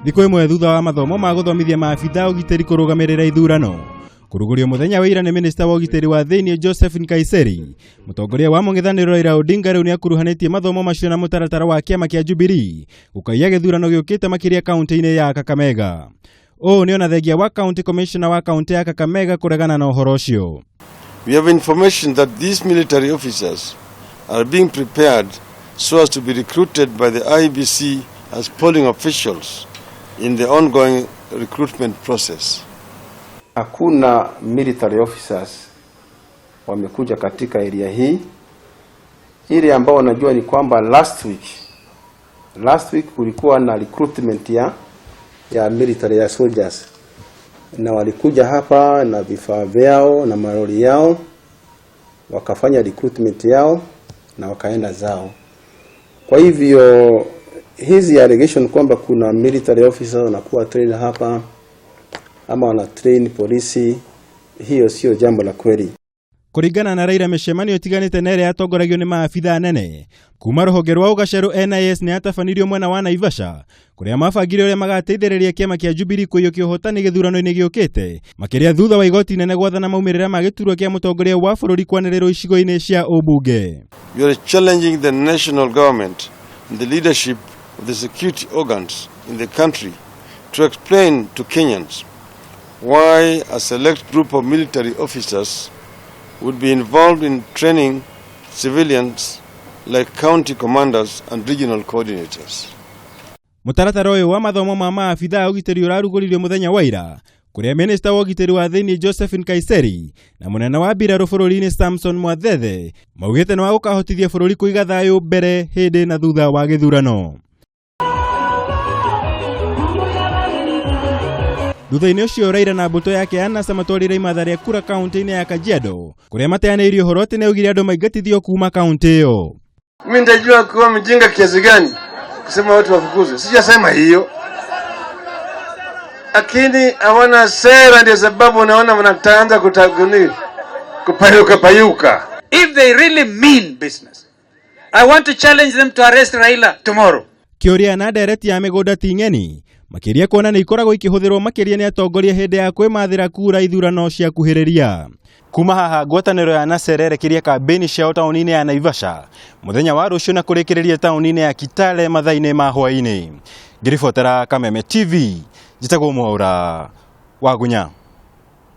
Thikũ ĩmwe thutha wa mathomo ma gũthomithia maabitha ũgitĩri kũrũgamĩrĩra ithurano kũrugũrio mũthenya wa ira nĩ minista wa ũgitĩri wa thĩinĩ Joseph Nkaiseri, mũtongoria wa mũng'ethanĩro Raila Odinga rĩu nĩakuruhanĩtie mathomo macio na mũtaratara wa kĩama kĩa Jubilee gũkaiya gĩthurano gĩũkĩte makĩria kaunti-inĩ ya Kakamega. Ũũ nĩ ona thengia wa county commissioner wa kaunti ya Kakamega kũregana na ũhoro ũcio. We have information that these military officers are being prepared so as to be recruited by the IEBC as polling officials in the ongoing recruitment process. Hakuna military officers wamekuja katika area hii. Ile ambao wanajua ni kwamba last week kulikuwa na recruitment ya military, ya soldiers, na walikuja hapa na vifaa vyao na malori yao, wakafanya recruitment yao na wakaenda zao. Kwa hivyo hizi allegation kwamba kuna military officers wanakuwa train hapa ama wana train polisi, hiyo sio jambo la kweli. Kũringana na Raila, mĩcemanio ĩtiganĩte na ĩrĩa yatongoragio nĩ maabitha anene kuma rũhonge rwa ũgacerũ NIS nĩ yatabanirio mwena wa Naivasha, kũrĩa mabangire ũrĩa magateithĩrĩria kĩama kĩa Jubilee kũiyũkia ũhotani gĩthurano-inĩ gĩũkĩte, makĩria thutha wa igoti inene gwathana maumĩrĩra ma gĩturwa kĩa mũtongoria wa bũrũri kwanĩrĩrwo icigo-inĩ cia ũmbunge. We are challenging the national government and the leadership of the security organs in the country to explain to Kenyans why a select group of military officers would be involved in training civilians like county commanders and regional coordinators. Mũtaratara ũyũ wa mathomo ma maabitha a ũgitĩri ũrarugũririo mũthenya wa ira, kũrĩa minista wa ũgitĩri wa thĩinĩ Joseph Nkaiseri na mũnene wa mbirarũ bũrũri-inĩ Samson Mwathethe maugĩte nĩ wa gũkahotithia bũrũri kũiga thayũ mbere, hĩndĩ na thutha wa gĩthurano. Thutha-inĩ ũcio, Raila na mbũtũ yake ya NASA matwarire imatha rĩa kura kaunti-inĩ ya Kajiado, kũrĩa mateanĩirie ũhoro atĩ nĩaugire andũ maingatithio kuma kaunti ĩyo. Mimi nitajua kuwa mjinga kiasi gani kusema watu wafukuzwe? Sijasema hiyo, lakini hawana sera, ndio sababu unaona wanaanza kutaguni kupayuka payuka. If they really mean business, I want to challenge them to arrest Raila tomorrow. Kĩũria na ndereti ya mĩgũnda ti ng'eni, makĩria kuona nĩ ikoragwo ikĩhũthĩrwo makĩria nĩ atongoria hĩndĩ ya kwĩmathĩra kura ithurano ciakuhĩrĩria. Kuma haha, ngwatanĩro ya NASA ĩrerekeria kambĩini ciao taũni-inĩ ya Naivasha mũthenya wa rũciũ na kũrĩkĩrĩria taũni-inĩ ya Kitale mathaa-inĩ ma hwaĩ-inĩ. Ngĩribotera Kameme TV, njĩtagwo Mwaura Wagunya.